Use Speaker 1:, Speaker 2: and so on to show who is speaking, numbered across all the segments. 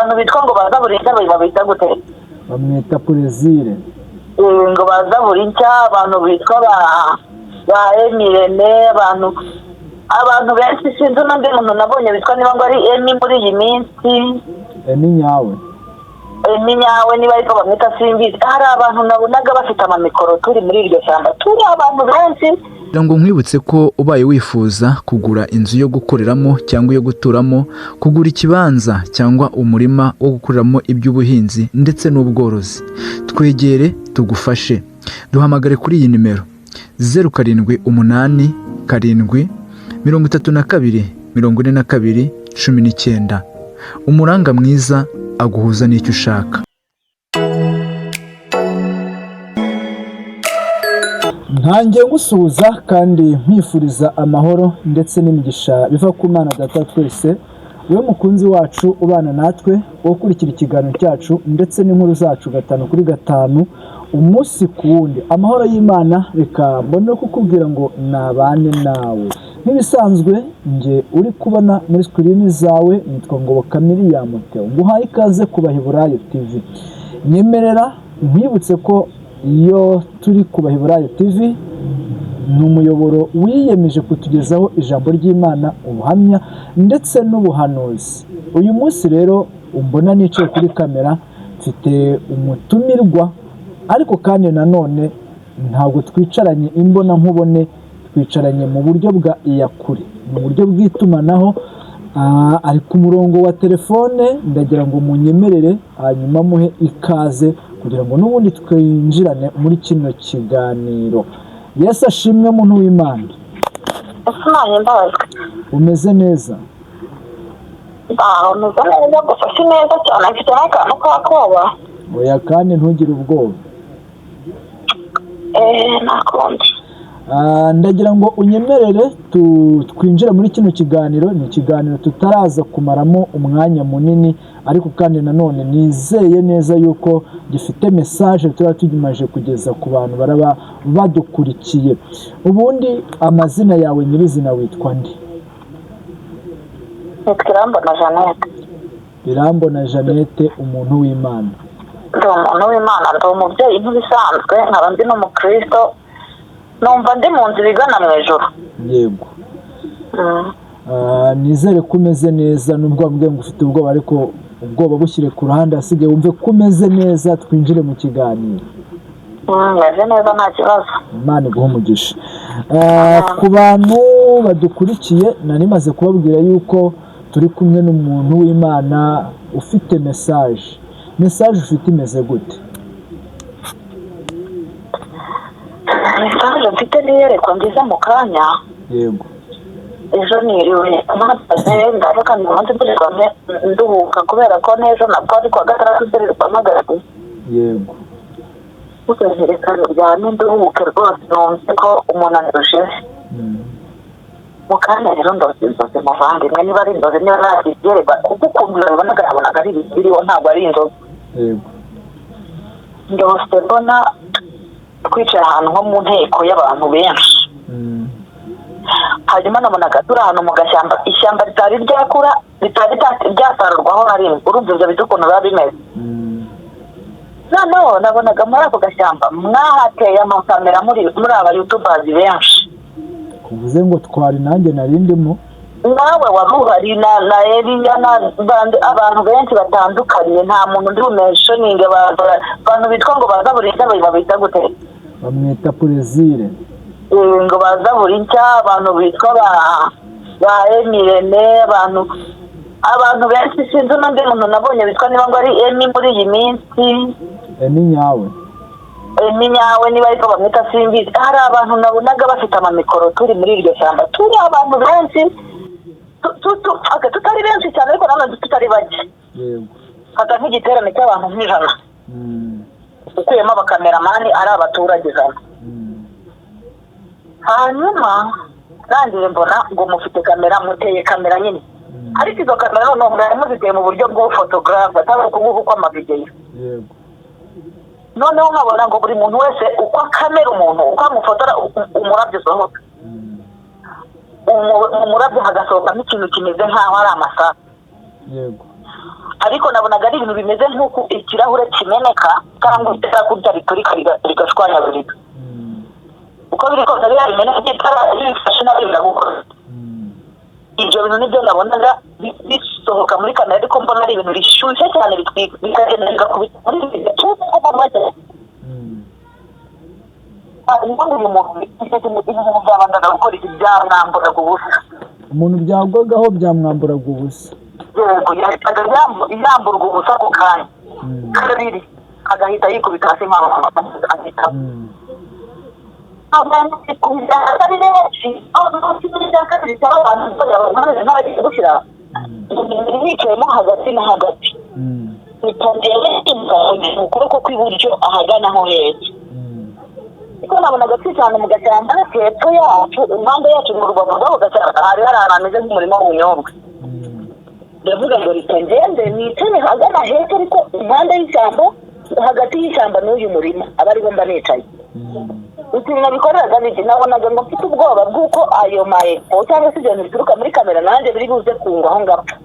Speaker 1: Abantu bitwa ngo baza buri nshya babita gute?
Speaker 2: Bamwita Plaisir.
Speaker 1: Ngo baza buri nshya, abantu bitwa ba Emirene, abantu benshi, sinzi n'undi muntu nabonye witwa niba ngo ari Emi muri iyi minsi.
Speaker 2: Emi nyawe.
Speaker 1: Emi nyawe niba ariko bamwita, simbizi. Hari abantu nabonaga bafite amamikoro turi muri iryo shyamba, turi abantu benshi.
Speaker 3: Kugira ngo nkwibutse ko ubaye wifuza kugura inzu yo gukoreramo cyangwa iyo guturamo, kugura ikibanza cyangwa umurima wo gukoreramo iby'ubuhinzi ndetse n'ubworozi, twegere tugufashe. Duhamagare kuri iyi nimero: 0787 32 42 19. Umuranga mwiza aguhuza n'icyo ushaka.
Speaker 2: Ntangiye ngusuhuza kandi nkwifuriza amahoro ndetse n'imigisha biva ku Mana Data wa twese, wowe mukunzi wacu ubana natwe, wowe ukurikira ikiganiro cyacu ndetse n'inkuru zacu gatanu kuri gatanu, umunsi ku wundi. Amahoro y'Imana, reka mbone kukubwira ngo nabane nawe. Nk'ibisanzwe, nge uri kubona muri screen zawe nitwa Ngoboka Miriam Theo, nguhaye ikaze ku Baheburayo TV. Nyemerera nkwibutse ko iyo turi ku Baheburayo TV ni umuyoboro wiyemeje kutugezaho ijambo ry'Imana, ubuhamya ndetse n'ubuhanuzi. Uyu munsi rero umbona nicaye kuri kamera, mfite umutumirwa, ariko kandi nanone ntabwo twicaranye imbona nkubone, twicaranye mu buryo bwa iyakure, mu buryo bw'itumanaho. Ari ku murongo wa telefone. Ndagira ngo munyemerere hanyuma muhe ikaze kugira ngo n'ubundi twinjirane muri kino kiganiro. Yesu ashimwe, muntu w'Imana.
Speaker 1: Imana imbabazwe.
Speaker 2: Umeze neza?
Speaker 1: Ah, umeze neza, gusa si neza cyane, mfite n'akantu k'akoba.
Speaker 2: Oya, kandi ntugire ubwoba.
Speaker 1: Nakundi.
Speaker 2: Ndagira ngo unyemerere twinjire muri kino kiganiro. Ni ikiganiro tutaraza kumaramo umwanya munini, ariko kandi nanone nizeye neza yuko gifite message tuba tumaze kugeza ku bantu baraba badukurikiye. Ubundi amazina yawe nyirizina witwa nde?
Speaker 1: Nitwa Irambona Jeannette.
Speaker 2: Irambona Jeannette, umuntu w'Imana.
Speaker 1: Ndi umuntu w'Imana, ndi umubyeyi nk'ibisanzwe, nkaba ndi n'umukristo, numva ndi mu nzira igana mu ijuru.
Speaker 2: Yego. Nizere ko umeze neza, nubwo wambwiye ngo ufite ubwoba, ariko ubwoba bushyire ku ruhande, hasigaye wumve ko umeze neza, twinjire mu kiganiro.
Speaker 1: Meze neza, nta kibazo.
Speaker 2: Imana iguhe umugisha. Ku bantu badukurikiye, nari maze kubabwira yuko turi kumwe n'umuntu w'Imana ufite message. Message ufite imeze gute?
Speaker 1: Message mfite n'iyerekwa ngize mu kanya. Ejo niriwe mpagaze, ndavuga ngo umunsi ndirirwa nduhuka, kubera ko n'ejo nabwo ari kuwa gatandatu ndirirwa mpagaze. Reka ndyame nduhuke rwose, numve ko umunaniro ushize. Mu kanya rero ndoze inzozi, muvandimwe, niba ari inzozi, niba ari ibyerekwa, kuko ukuntu nabibonaga nabonaga ari ibintu biriho, ntabwo ari inzozi. Ndose mbona twicaye ahantu nko mu nteko y'abantu benshi. Hanyuma nabonaga turi ahantu mu gashyamba, ishyamba ritari ryakura, ritari ryasarurwaho na rimwe. Urumva ibyo biti ukuntu biba bimeze. Noneho nabonaga muri ako gashyamba mwahateye amakamera muri aba youtubers benshi.
Speaker 2: Kuvuze ngo twari, nanjye nari ndimo.
Speaker 1: Nawe wari uhari na Eliya na abantu benshi batandukanye, nta muntu ndi bumentioninge. Abantu bitwa ngo baza buri nshya babita gute?
Speaker 2: Bamwita Plaisir.
Speaker 1: Ngo baza buri nshya, abantu bitwa ba Emirene, abantu benshi, sinzi n'undi muntu nabonye witwa niba ngo ari Emi muri iyi minsi.
Speaker 2: Emi nyawe.
Speaker 1: Emi nyawe niba ariko bamwita, simbizi. Hari abantu nabonaga bafite amamikoro turi muri iryo shyamba, turi abantu benshi, okay, tutari benshi cyane ariko nanone tutari bake. Fata nk'igiterane cy'abantu nk'ijana, ukuyemo abakameramani, ari abaturage 100. Hanyuma ndangije mbona ngo mufite kamera, muteye kamera nyine, ariko izo kamera noneho mwari muziteye mu buryo bw'ubufotogarafe, atari ukuvuga uko amavideyo. Noneho nkabona ngo buri muntu wese uko akamera umuntu, uko amufotora, umurabyo usohoka, mu murabyo hagasohokamo ikintu kimeze nk'aho ari amasasu. Ariko nabonaga ari ibintu bimeze nk'uko ikirahure kimeneka cyangwa itara kurya riturika rigashwanyagurika. Uko biri kose, biriya bimeneka by'itara, iyo bifashe nabi biragukora. Ibyo bintu nibyo nabonaga bisohoka muri kamera, ariko mbona ari ibintu bishyushye cyane, bitwika, bikagenda bigakubita muri ibi gatuza ko make. Hanyuma ngo uyu muntu, ibintu byabanzaga gukora iki? Byamwamburaga ubusa.
Speaker 2: Umuntu byagwagaho byamwamburaga ubusa.
Speaker 1: Yego, yahitaga yamburwa ubusa ako kanya. Kabiri agahita yikubita hasi nk'aho ahita abantu ari benshi. Aho kimwe cya kabiri cy'abantu bameze nk'abagiye gushyira nicayemo hagati na hagati, mpita njyewe mu kuboko kw'iburyo ahagana aho hepfo, kuko nabonaga cyane mu gashyamba hepfo yacu, impande yacu, mu rubavu rw'ako gashyamba hari ahantu hameze nk'umurima w'ubunyobwa. Ndavuga ngo reka ngende nicare ahagana hepfo, ariko impande y'ishyamba, hagati y'ishyamba n'uyu murima, aba ariho mba nicaye. Ikintu nabikoreraga ni iki? Nabonaga ngo mfite ubwoba bw'uko ayo mayepo cyangwa se ibyo bintu bituruka muri kamera nanjye biri buze kungwa aho ngapfa.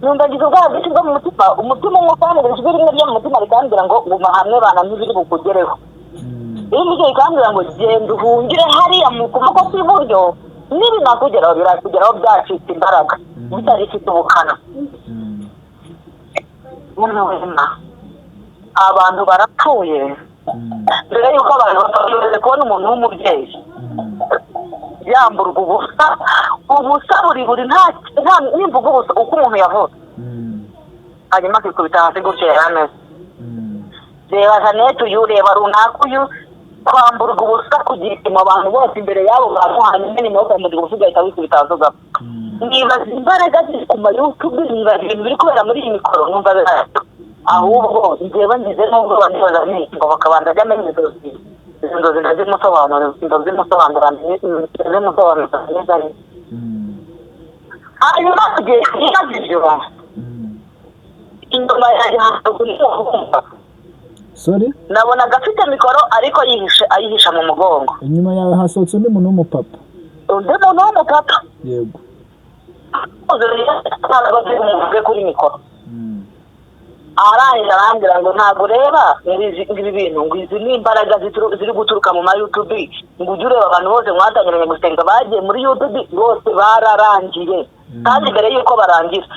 Speaker 1: Numva ngize ubwoba bwinshi bwo mu mutima. Umutima umwe ukambwira, ijwi rimwe ryo mu mutima rikambwira ngo guma hamwe bana, ntibiri bukugereho. Irindi jwi rikambwira ngo genda uhungire hariya mu kuboko kw'iburyo, nibinakugeraho birakugeraho byacitse imbaraga, bitarifite ubukana. Muntu wema, abantu barapfuye. Mbere y'uko abantu bapfa, bimaze kubona umuntu w'umubyeyi yamburwa ubusa, ubusa buri buri nta nimvuga ubusa, uko umuntu yavutse, hanyuma akikubita hasi gutyo yari ameze. Reba Jeannette uyu, reba runaka uyu, kwamburwa ubusa kugira mu bantu bose, imbere y'abo bantu, hanyuma nyuma yo kwamburwa ubusa ugahita wikubita hasi ugapfa. Nibaza imbaraga ziri ku ma YouTube, nibaza ibintu biri kubera muri iyi mikoro, numva biraza. Ahubwo njyewe ngize n'ubwoba, nibaza ngo bakabanza ajya amenya inzozi, izi nzozi ndazimusobanura, ndazimusobanura, ndazimusobanura neza. Hanyuma kugira ibibazo ibyo, inyuma yanjye hasohoka
Speaker 2: Sorry?
Speaker 1: Nabonaga afite mikoro ariko yihishe, ayihisha mu mugongo.
Speaker 2: Inyuma yawe hasohotse undi muntu w'umupapa?
Speaker 1: Undi muntu w'umupapa.
Speaker 2: Yego.
Speaker 1: Ntabwo muvuge kuri mikoro. Arangije arambwira ngo ntabwo ureba ngo ngo ibi bintu, ngo izi ni imbaraga ziri guturuka mu ma YouTube, ngo ujye ureba abantu bose mwatangiranye gusenga bagiye muri YouTube bose bararangiye. Kandi mbere y'uko barangira,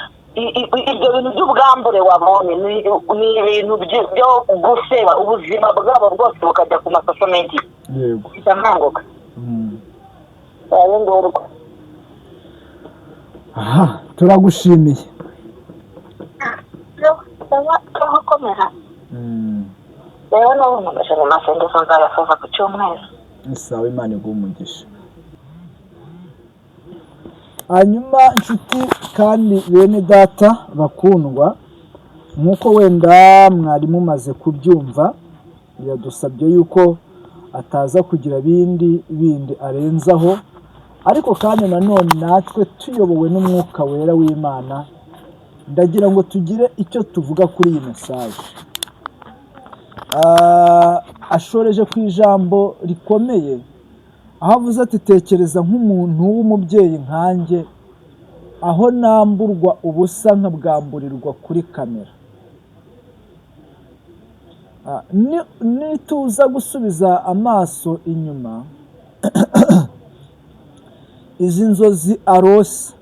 Speaker 1: ibyo bintu by'ubwambure wabonye ni ibintu byo guseba ubuzima bwabo bwose bukajya ku ma social media. Nkanguka. Ayo ngorwa.
Speaker 2: Aha turagushimiye.
Speaker 1: Komera. Rero n'ubu nkomeje mu masengesho, nzayasoza ku cyumweru.
Speaker 2: Sawa, Imana iguhe umugisha. Hanyuma inshuti kandi bene data bakundwa, nk'uko wenda mwari mumaze kubyumva, biradusabye yuko ataza kugira bindi bindi arenzaho, ariko kandi nanone natwe tuyobowe n'Umwuka Wera w'Imana, ndagira ngo tugire icyo tuvuga kuri iyi message. Ashoreje ku ijambo rikomeye, aho avuze ati: "Tekereza nk'umuntu w'umubyeyi nkanjye, aho namburwa ubusa nkabwamburirwa kuri kamera." Nituza gusubiza amaso inyuma, izi nzozi arose,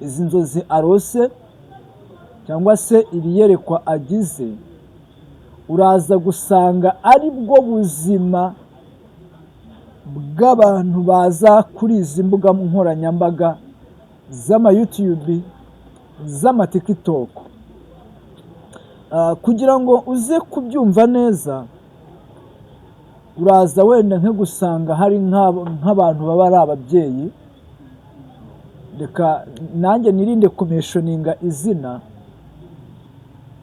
Speaker 2: izi nzozi arose cyangwa se iri yerekwa agize, uraza gusanga ari bwo buzima bw'abantu baza kuri izi mbuga nkoranyambaga z'ama YouTube, z'ama TikTok. Kugira ngo uze kubyumva neza, uraza wenda nko gusanga hari nk'abantu baba ari ababyeyi, reka nanjye nirinde kumentioninga izina,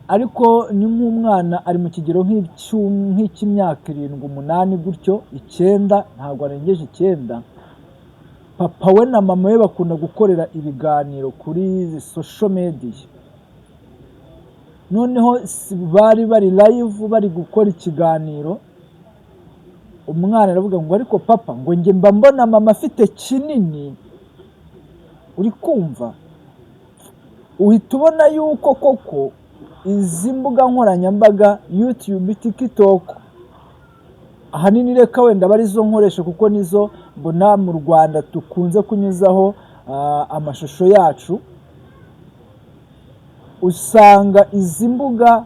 Speaker 2: ariko ni nk'umwana ari mu kigero nk'icy'imyaka 7, 8 gutyo, 9, ntabwo arengeje 9. Papa we na mama we bakunda gukorera ibiganiro kuri social media. Noneho bari bari live, bari gukora ikiganiro, umwana aravuga ngo: "Ariko papa," ngo, "njye mba mbona mama afite kinini." Uri kumva? Uhita ubona yuko koko izi mbuga nkoranyambaga, YouTube, TikTok, ahanini reka wenda aba arizo nkoresha kuko nizo mbona mu Rwanda dukunze kunyuzaho amashusho yacu. Usanga izi mbuga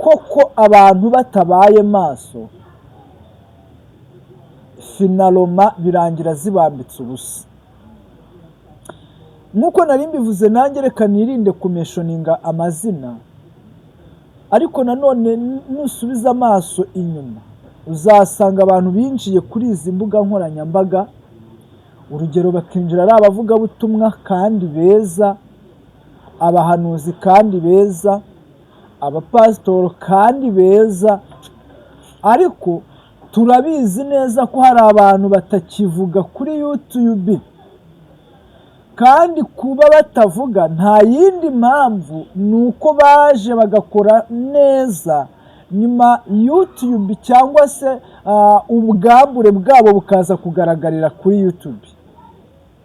Speaker 2: koko abantu batabaye maso, finalement birangira zibambitse ubusa. Nk'uko nari mbivuze, nanjye reka nirinde kumentioninga amazina, ariko nanone nusubiza amaso inyuma uzasanga abantu binjiye kuri izi mbuga nkoranyambaga, urugero bakinjira ari abavugabutumwa kandi beza, abahanuzi kandi beza, abapasitoro kandi beza, ariko turabizi neza ko hari abantu batakivuga kuri YouTube. Kandi kuba batavuga nta yindi mpamvu, ni uko baje bagakora neza, nyuma YouTube cyangwa se ubwambure bwabo bukaza kugaragarira kuri YouTube.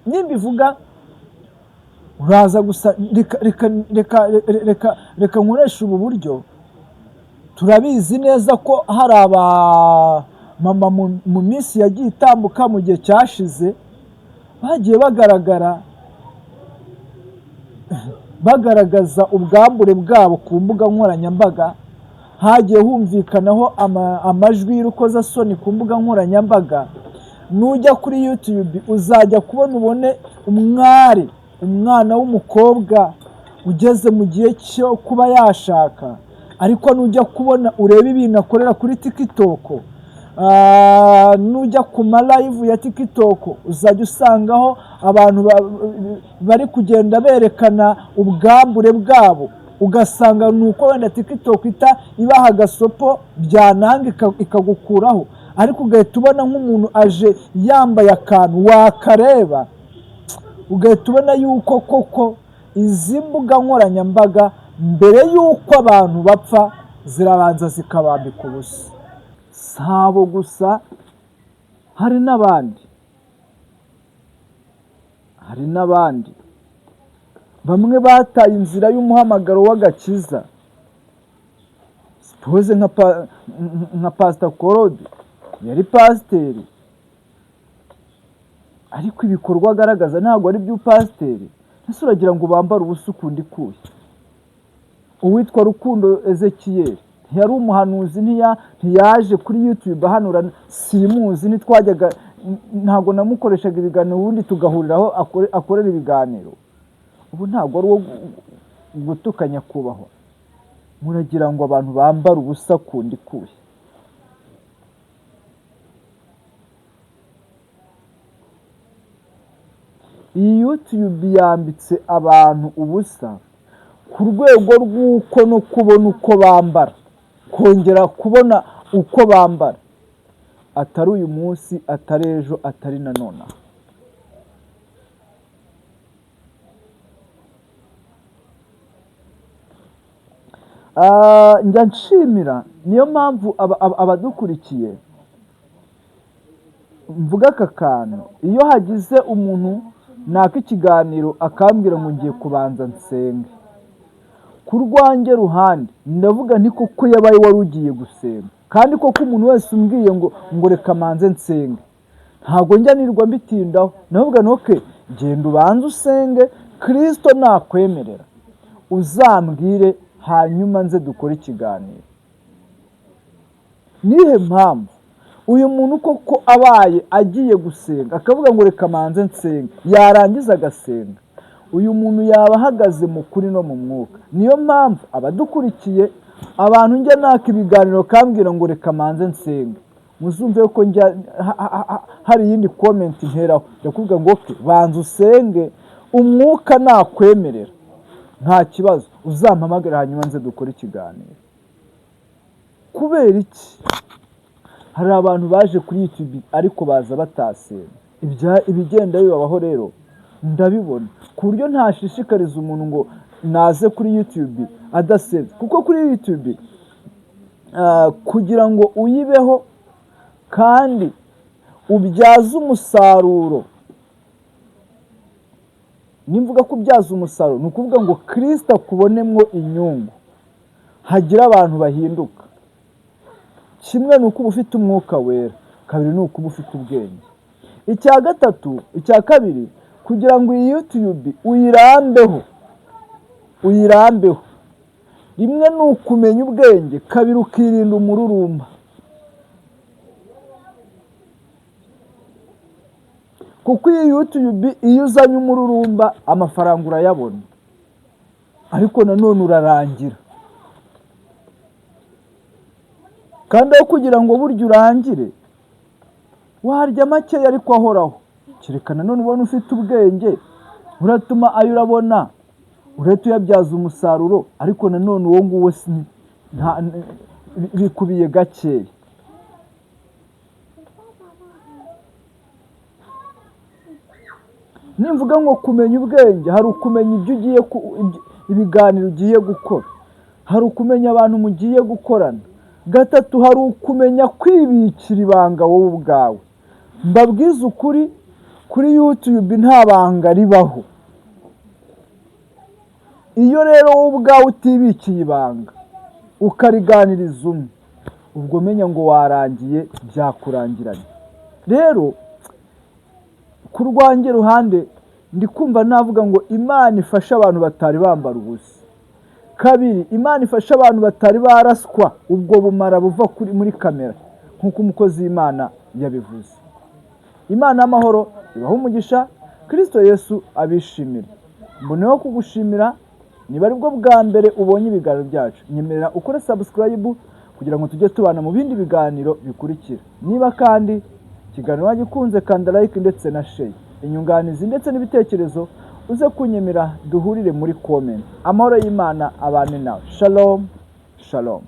Speaker 2: Nimbivuga uraza gusa, reka reka reka reka reka nkoreshe ubu buryo. Turabizi neza ko hari abamama mu minsi yagiye itambuka, mu gihe cyashize, bagiye bagaragara bagaragaza ubwambure bwabo ku mbuga nkoranyambaga. Hagiye humvikanaho amajwi y'urukozasoni ku mbuga nkoranyambaga. Nujya kuri YouTube uzajya kubona ubone umwari, umwana w'umukobwa ugeze mu gihe cyo kuba yashaka, ariko nujya kubona urebe ibintu akorera kuri TikTok, nujya ku ma live ya TikTok uzajya usangaho abantu bari kugenda berekana ubwambure bwabo, ugasanga ni uko wenda TikTok ita ibaha agasopo byananga ikagukuraho, ariko ugahita ubona nk'umuntu aje yambaye akantu, wakareba ugahita ubona yuko koko izi mbuga nkoranyambaga mbere y'uko abantu bapfa zirabanza zikabambika ubusa. Si abo gusa, hari n'abandi, hari n'abandi bamwe bataye inzira y'umuhamagaro w'agakiza. Suppose nka Pasita Claude, yari pasiteri, ariko ibikorwa agaragaza ntabwo ari iby'upasiteri. Ese uragira ngo bambare ubusa ukundi ikuye? Uwitwa Rukundo Ezekiel ntiyari umuhanuzi, ntiyaje kuri YouTube ahanura, simuzi, ntitwajyaga, ntabwo namukoreshaga ibiganiro, ubundi tugahuriraho akorera ibiganiro. Ubu ntabwo ari uwo gutuka nyakubahwa. Muragira ngo abantu bambare ubusa kundi ikuye? Iyi YouTube yambitse abantu ubusa ku rwego rw'uko no kubona uko bambara, kongera kubona uko bambara, atari uyu munsi, atari ejo, atari na nonaha. Njya nshimira, niyo mpamvu abadukurikiye mvuga aka kantu: iyo hagize umuntu naka ikiganiro akambwira ngo ngiye kubanza nsenge, ku rwanjye ruhande ndavuga nti koko yabaye wari ugiye gusenga. Kandi koko umuntu wese umbwiye ngo reka manze nsenge, ntabwo njya nirwa mbitindaho, ndavuga nti okay, genda ubanze usenge, Kirisito nakwemerera uzambwire, hanyuma nze dukore ikiganiro. Nihe mpamvu uyu muntu koko abaye agiye gusenga akavuga ngo reka manze nsenge, yarangiza agasenga, uyu muntu yaba ahagaze mu kuri no mu mwuka. Niyo mpamvu abadukurikiye, abantu njya naka ibiganiro kambwira ngo reka manze nsenge, muzumve ko njya hari iyindi comment nteraho, ndakubwira ngo okay, banza usenge, umwuka nakwemerera nta kibazo uzampamagara, hanyuma nze dukore ikiganiro. Kubera iki? Hari abantu baje kuri YouTube ariko baza batasenga. Ibigenda bibabaho rero ndabibona, ku buryo ntashishikariza umuntu ngo naze kuri YouTube adasenze, kuko kuri YouTube kugira ngo uyibeho kandi ubyaze umusaruro Nimvuga kubyaza umusaruro, ni ukuvuga ngo Kirisito akubonemwo inyungu, hagira abantu bahinduka. Kimwe ni ukuba ufite Umwuka Wera, kabiri ni ukuba ufite ubwenge. Icya gatatu, icya kabiri, kugira ngo iyi YouTube uyirambeho, uyirambeho, rimwe ni ukumenya ubwenge, kabiri ukirinda umururumba. Kuko iyi YouTube iyo uzanye umururumba amafaranga urayabona, ariko nanone urarangira. Kandi aho kugira ngo burya urangire, warya makeya ariko ahoraho. Kereka nanone ubona ufite ubwenge, uratuma ayo urabona urahita uyabyaza umusaruro, ariko nanone uwo nguwo bikubiye gakeya. Nimvuga ngo kumenya ubwenge, hari ukumenya ibyo ugiye, ibiganiro ugiye gukora, hari ukumenya abantu mugiye gukorana. Gatatu, hari ukumenya kwibikira ibanga wowe ubwawe. Mbabwize ukuri, kuri YouTube nta banga ribaho. Iyo rero wowe ubwawe utibikiye ibanga ukariganiriza umwe, ubwo menya ngo warangiye, byakurangiranye. Rero ku rwanjye ruhande ndi kumva navuga ngo Imana ifashe abantu batari bambara ubusa. Kabiri, Imana ifashe abantu batari baraswa ubwo bumara buva muri kamera, nk'uko umukozi w'Imana yabivuze. Imana y'amahoro ibahe umugisha, Kristo Yesu abishimire. Mboneyeho kugushimira niba aribwo bwa mbere ubonye ibiganiro byacu, nyemerera ukore subscribe kugira ngo tujye tubana mu bindi biganiro bikurikira. Niba kandi ikiganiro wagikunze, kanda like ndetse na share. Inyunganizi ndetse n'ibitekerezo uze kunyemera duhurire muri comment. Amahoro y'Imana abane nawe. Shalom, shalom.